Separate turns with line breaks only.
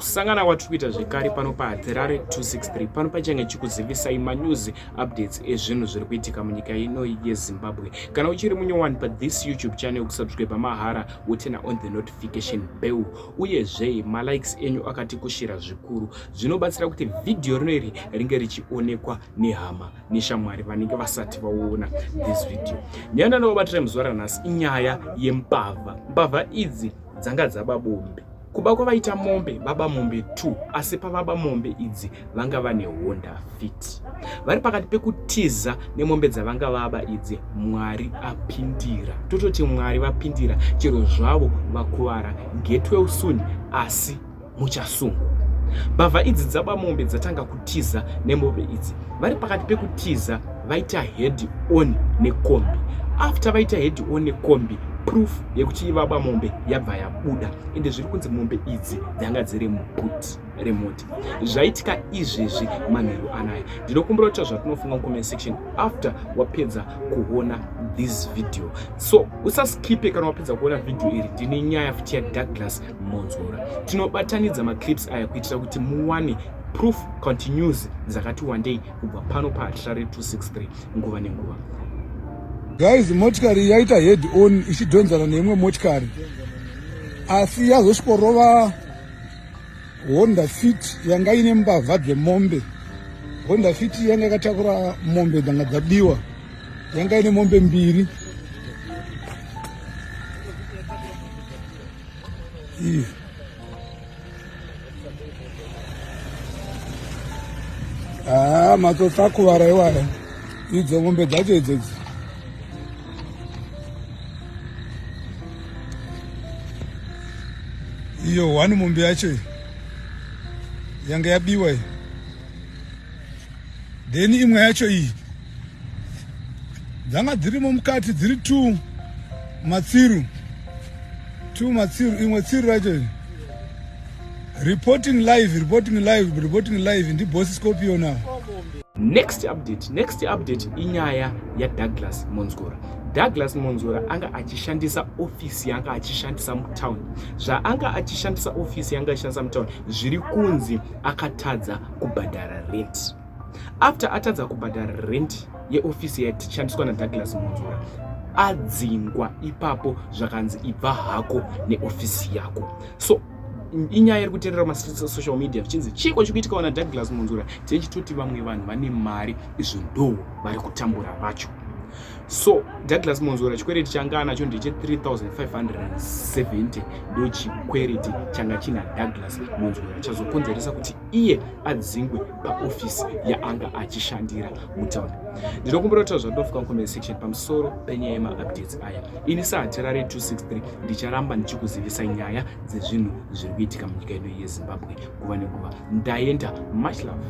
Kusangana kwatiri kuita zvekare pano paHatirare 263 pano pachange chikuzivisai manews updates ezvinhu zviri kuitika munyika ino yeZimbabwe. Kana uchiri munyowani pathis YouTube channel, kusubscribe mahara wotena on the notification bell, uyezve malikes enyu akatikushira zvikuru, zvinobatsira kuti vhidhiyo rino iri ringe richionekwa nehama neshamwari vanenge vasati vaona this video. Nyaya ndandakabatira muzuva ranhasi inyaya yembavha. Mbavha idzi dzanga dzaba bombe. Kuba kwavaita mombe, vaba mombe 2, asi pavaba mombe idzi vanga vane Honda Fit. Vari pakati pekutiza nemombe dzavanga vaba idzi, Mwari apindira. Tototi Mwari vapindira, chero zvavo vakuvara. Get well soon, asi muchasungwa. Mbavha idzi dzaba mombe dzatanga kutiza nemombe idzi. Vari pakati pekutiza vaita head on nekombi. After vaita head on nekombi, proof yekuti ivaba mombe yabva yabuda, ende zviri kunzi mombe idzi dzanga dziri muboot remota. Zvaitika izvezvi manheru anaya. Ndinokumbira kuti zvatinofunga mucomment section after wapedza kuona this video. So usaskipe kana wapedza kuona video iri, ndine nyaya futi yaDouglas Monzora. Tinobatanidza maclips aya kuitira kuti muwane proof continues dzakati wandei kubva pano paHatirare 263 nguva nenguva.
Guys, motikari yaita head on ichidhonzana neimwe motikari, asi yazosvikorova Honda Fit yanga ine mbavha dzemombe. Honda Fit yanga yakatakura mombe dzanga dzabiwa, yanga ine mombe mbiri. Iyi haa matsotsi akuvara iwaya, idzo mombe dzacho idzodzi. Iyo one mombe yacho yanga yabiwa iyi, then imwe yacho iyi dzanga dzirimo mukati, dziri 2 matsiru, 2 matsiru, imwe tsiru racho iyi. Reporting live, reporting live, reporting live ndiBoss Scorpion ava.
Next update, next update inyaya yaDouglas Monzora. Douglas Monzora anga achishandisa ofisi yanga achishandisa mutown. Zvaanga achishandisa ofisi yanga achishandisa mutown, zviri kunzi akatadza kubhadhara rent. After atadza kubhadhara rent yeofisi yaishandiswa naDouglas Monzora, adzingwa ipapo, zvakanzi ibva hako neofisi yako. So inyaya iri kutenderera masocial media zvichinzi chiiko chikuitikawo naDouglas Monzora, tichitoti vamwe vanhu vane mari izvo ndo vari kutambura vacho. So Douglas Monzora chikwereti changa anacho ndeche 3570, ndo chikwereti changa china Douglas Monzora chazokonzeresa kuti iye adzingwe paofisi yaanga achishandira mutown. Ndinokumbira kuti zvandofika mucomment section pamusoro penyaya yemaupdates aya. Ini saHatirare 263 ndicharamba ndichikuzivisa nyaya dzezvinhu zviri kuitika munyika ino yeZimbabwe nguva nenguva. Ndaenda, much love.